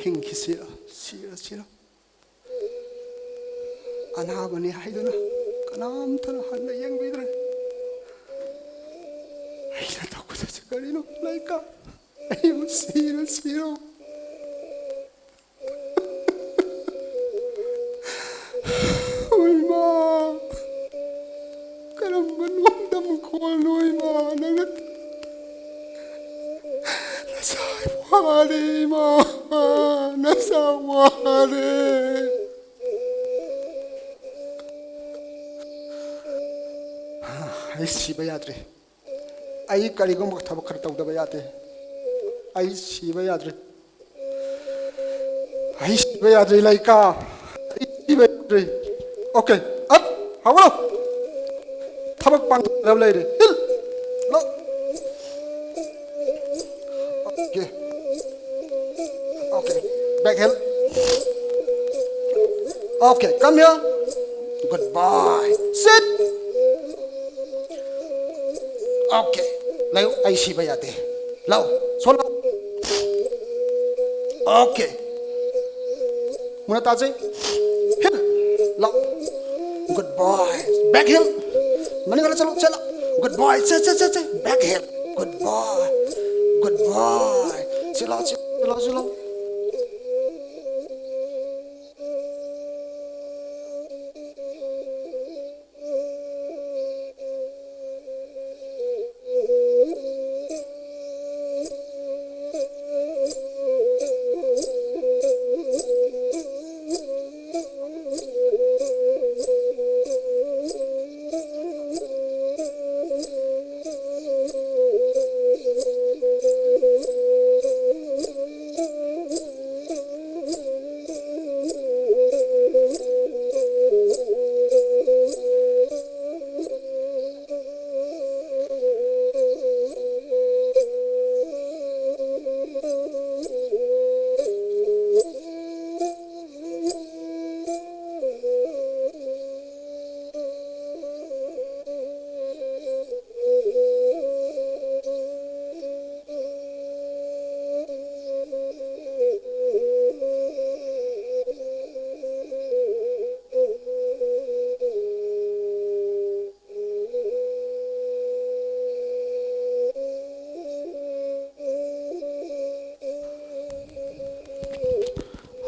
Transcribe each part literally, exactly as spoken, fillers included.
ꯍꯤꯡꯈꯤꯁꯤꯔ, ꯁꯤꯔꯁꯤꯔ꯫ ꯑꯅꯥꯕꯅꯤ ꯍꯥꯏꯗꯨꯅ ꯀꯅꯥꯝꯇꯅ ꯍꯟꯅ ꯌꯦꯡꯕꯤꯗ꯭ꯔꯦ꯫ ꯑꯩꯅ ꯇꯧꯒꯗꯕꯁꯦ ꯀꯔꯤꯅꯣ? ꯂꯩꯀꯥ, ꯑꯩꯕꯨ ꯁꯤꯔ ꯁꯤꯔꯣ꯫ ꯏꯃꯥ, ꯀꯔꯝꯕ ꯅꯣꯡꯗꯝ ꯈꯣꯜꯅꯣ ꯏꯃꯥ? ꯅꯪꯅ ꯅꯁꯥ ꯋꯥꯔꯦ ꯏꯃꯥ, ꯅꯁꯥ ꯋꯥꯔꯦ꯫ ꯑꯩ ꯁꯤꯕ ꯌꯥꯗ꯭ꯔꯦ꯫ ꯑꯩ ꯀꯔꯤꯒꯨꯝꯕ ꯊꯕꯛ ꯈꯔ ꯇꯧꯗꯕ ꯌꯥꯗꯦ꯫ ꯑꯩ ꯁꯤꯕ ꯌꯥꯗ꯭ꯔꯦ꯫ ꯑꯩ ꯁꯤꯕ ꯌꯥꯗ꯭ꯔꯦ, ꯂꯩꯀꯥ꯫ ꯑꯩ ꯁꯤꯕ ꯌꯥꯗ꯭ꯔꯦ꯫ Okay, up, ꯍꯧꯒꯠꯂꯣ꯫ ꯊꯕꯛ ꯄꯥꯡꯒꯗꯕ ꯂꯩꯔꯦ꯫ Hill, ꯂꯥꯎ꯫ Okay. Okay. Back heel. Okay, come here. Good boy. Sit. Okay. ꯂꯥꯎ, ꯑꯩ ꯁꯤꯕ ꯌꯥꯗꯦ꯫ ꯂꯥꯎ, ꯁꯣ ꯂꯥꯎ꯫ Okay. ꯃꯨꯟꯅ ꯇꯥꯖꯩ꯫ Heel. ꯂꯥꯎ꯫ Good boy. Back heel. ꯃꯅꯤꯡ ꯈꯔ ꯆꯠꯂꯣ, ꯆꯠꯂꯣ꯫ Good boy. ꯆꯠ, ꯆꯠ, ꯆꯠ, ꯆꯠ꯫ Back heel. Good boy. Good boy. ꯁꯤ ꯂꯥꯎ, ꯁꯤ ꯂꯥꯎ, ꯁꯤ ꯂꯥꯎ꯫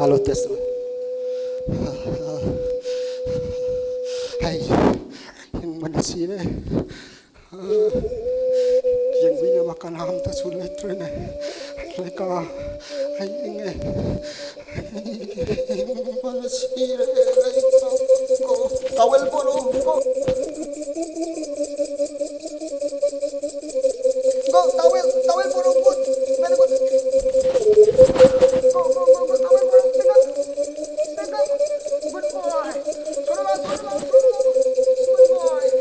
ꯍꯜꯂꯣ, ꯇꯦꯁ ꯇꯧ꯫ ꯑꯩ ꯍꯤꯡꯕꯅ ꯁꯤꯔꯦ꯫ ꯌꯦꯡꯕꯤꯅꯕ ꯀꯅꯥꯝꯇꯁꯨ ꯂꯩꯇ꯭ꯔꯦꯅꯦ꯫ ꯂꯩꯀꯥ, ꯑꯩ ꯏꯪꯉꯦ꯫ ꯑꯩ ꯍꯤꯡꯕꯅ ꯁꯤꯔꯦ꯫ ꯑꯩ towel ꯄꯣꯔꯛꯑꯣ꯫ Go, towel, towel, put on, put. Very good. Go, go, go, go, towel, put on. Pick up. Pick up. Good boy. Good boy.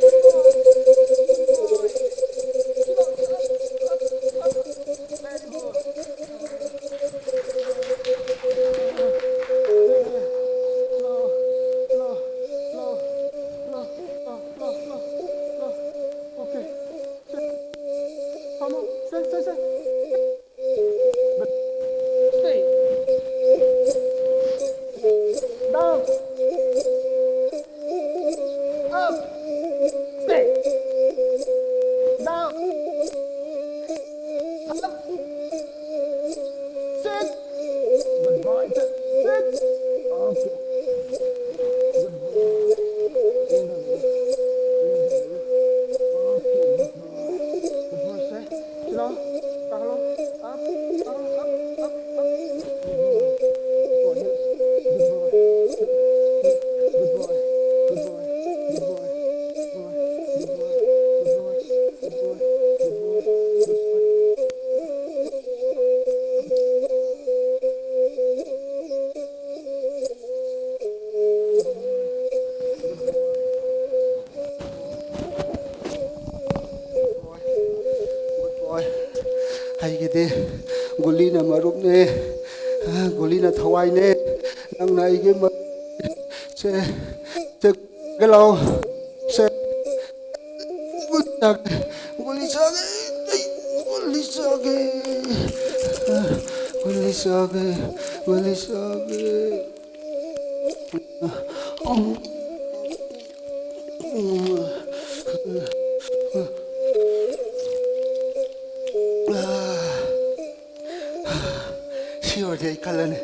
Good boy. Good boy. Good boy. Good boy. Good boy. Very good. Slow, slow, slow, slow, slow, slow, slow. Okay. Sit. Come on. Sit, sit, sit. Stay. Down. Up. Stay. Down. Up. Sit. Good boy. Sit. Okay. Good boy. Okay, good boy. Good boy, sit. Sit down. Up, up, up, up. ꯑꯩꯒꯤꯗꯤ ꯒꯨꯂꯤꯅ ꯃꯔꯨꯞꯅꯦ, ꯒꯨꯂꯤꯅ ꯊꯋꯥꯏꯅꯦ꯫ ꯅꯪꯅ ꯑꯩꯒꯤ ꯃꯔꯨꯞ-, ꯁꯦ, ꯁꯦ, ꯂꯥꯛꯑꯣ꯫ ꯁꯦ, ꯒꯨꯂꯤ ꯆꯥꯒꯦ, ꯒꯨꯂꯤ ꯆꯥꯒꯦ, ꯑꯩ ꯒꯨꯂꯤ ꯆꯥꯒꯦ, ꯒꯨꯂꯤ ꯆꯥꯒꯦ, ꯒꯨꯂꯤ ꯆꯥꯒꯦ꯫ ꯁꯤ ꯑꯣꯏꯔꯗꯤ ꯑꯩ ꯈꯜꯂꯅꯤ꯫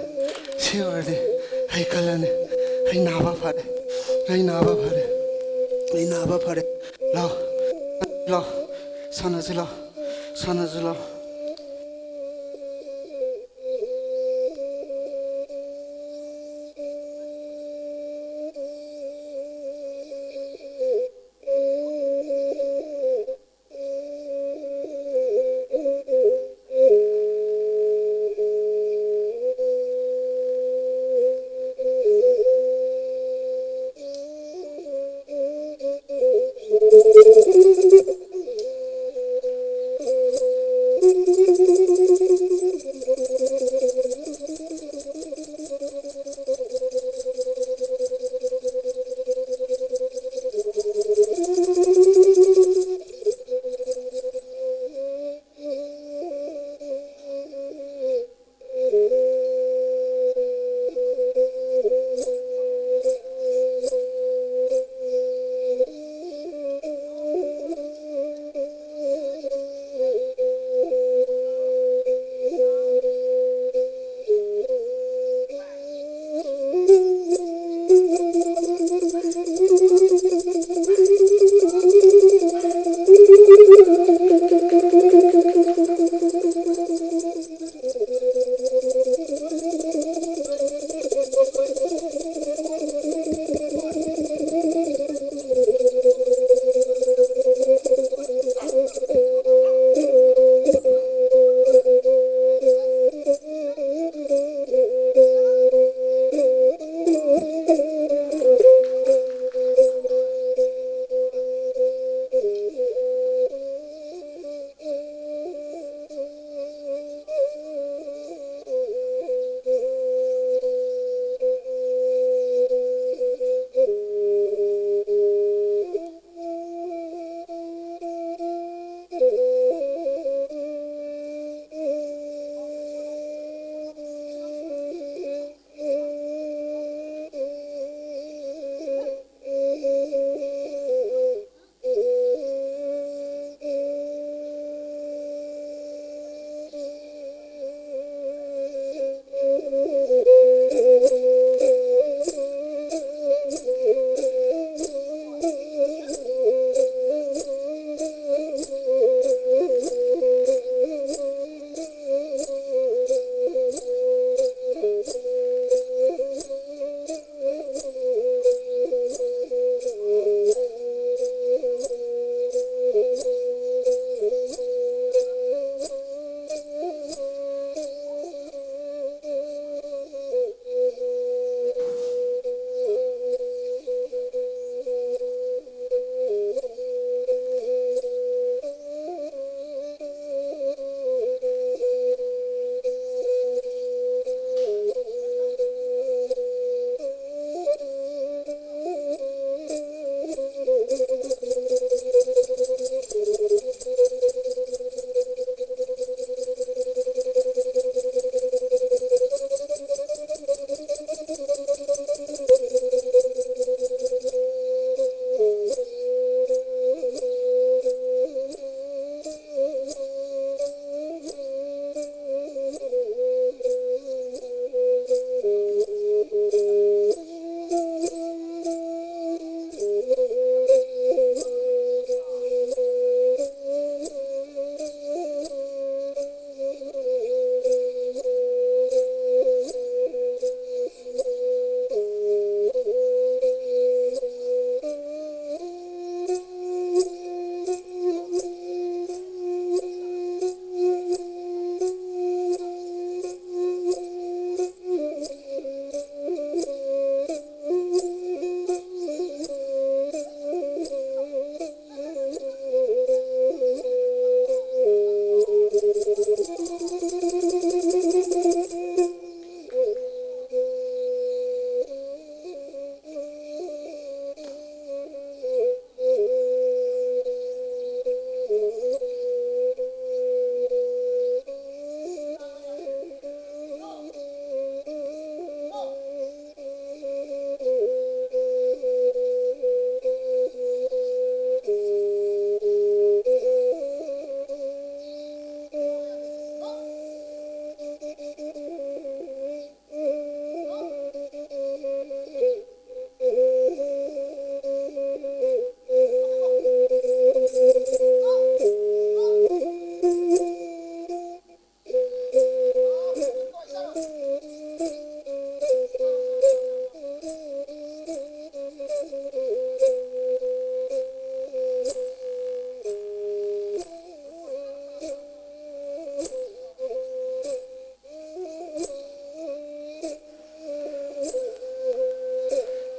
ꯁꯤ ꯑꯣꯏꯔꯗꯤ ꯑꯩ ꯀꯜꯂꯅꯤ꯫ ꯑꯩ ꯅꯥꯕ ꯐꯔꯦ꯫ ꯑꯩ ꯅꯥꯕ ꯐꯔꯦ꯫ ꯑꯩ ꯅꯥꯕ ꯐꯔꯦ꯫ ꯂꯥꯎ꯫ ꯂꯥꯎ꯫ ꯁꯥꯟꯅꯁꯤ ꯂꯥꯎ꯫ ꯁꯥꯟꯅꯁꯤ ꯂꯥꯎ꯫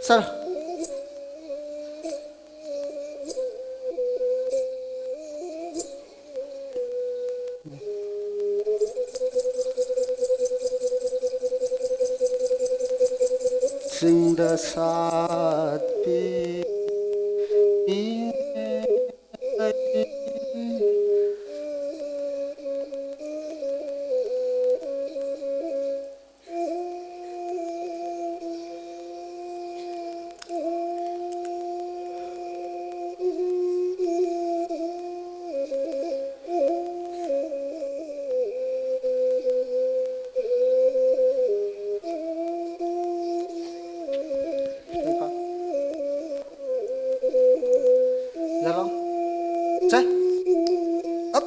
ꯆꯠꯂꯣ꯫ ꯆꯤꯡꯗ ꯁꯥꯠꯄꯤ ꯌꯥꯔꯣ? ꯁꯦ꯫ ꯑꯞ꯫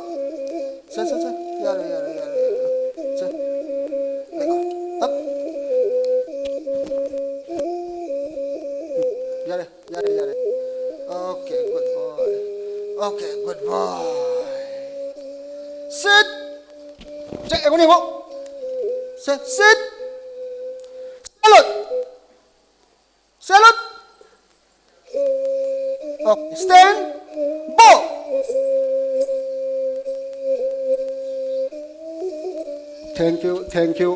ꯁꯦ, ꯁꯦ, ꯁꯦ꯫ ꯌꯥꯔꯦ, ꯌꯥꯔꯦ, ꯌꯥꯔꯦ, ꯌꯥꯔꯦ꯫ ꯁꯦ꯫ ꯂꯩꯀꯣ꯫ ꯑꯞ꯫ ꯌꯥꯔꯦ, ꯌꯥꯔꯦ, ꯌꯥꯔꯦ꯫ Okay, good boy. Okay, good boy. Sit. ꯁꯦ, ꯑꯩꯉꯣꯟꯗ ꯌꯦꯡꯉꯣ꯫ ꯁꯦ, sit. Salute. Salute. Okay, stand. Bow. Thank you, thank you.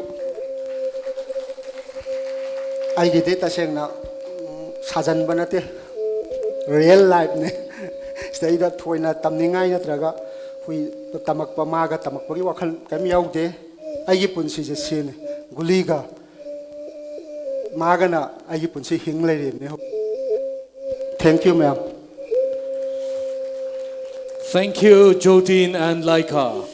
ꯑꯩꯒꯤꯗꯤ ꯇꯁꯦꯡꯅ, ꯎꯝ, ꯁꯥꯖꯟꯕ ꯅꯠꯇꯦ, real lifeꯅꯦ꯫ ꯁꯤꯗꯩꯗ ꯊꯣꯏꯅ ꯇꯝꯅꯤꯡꯉꯥꯏ ꯅꯠꯇ꯭ꯔꯒ ꯍꯨꯏ ꯇꯝꯃꯛꯄ, ꯃꯥꯒ ꯇꯝꯃꯛꯄꯒꯤ ꯋꯥꯈꯜ ꯀꯔꯤꯝ ꯌꯥꯎꯗꯦ꯫ ꯑꯩꯒꯤ ꯄꯨꯟꯁꯤꯁꯦ ꯁꯤꯅꯤ, ꯒꯨꯂꯤꯒ ꯃꯥꯒꯅ ꯑꯩꯒꯤ ꯄꯨꯟꯁꯤ ꯍꯤꯡ ꯂꯩꯔꯤꯕꯅꯤ꯫ Thank you, ma'am. Thank you, Jotin and Laika.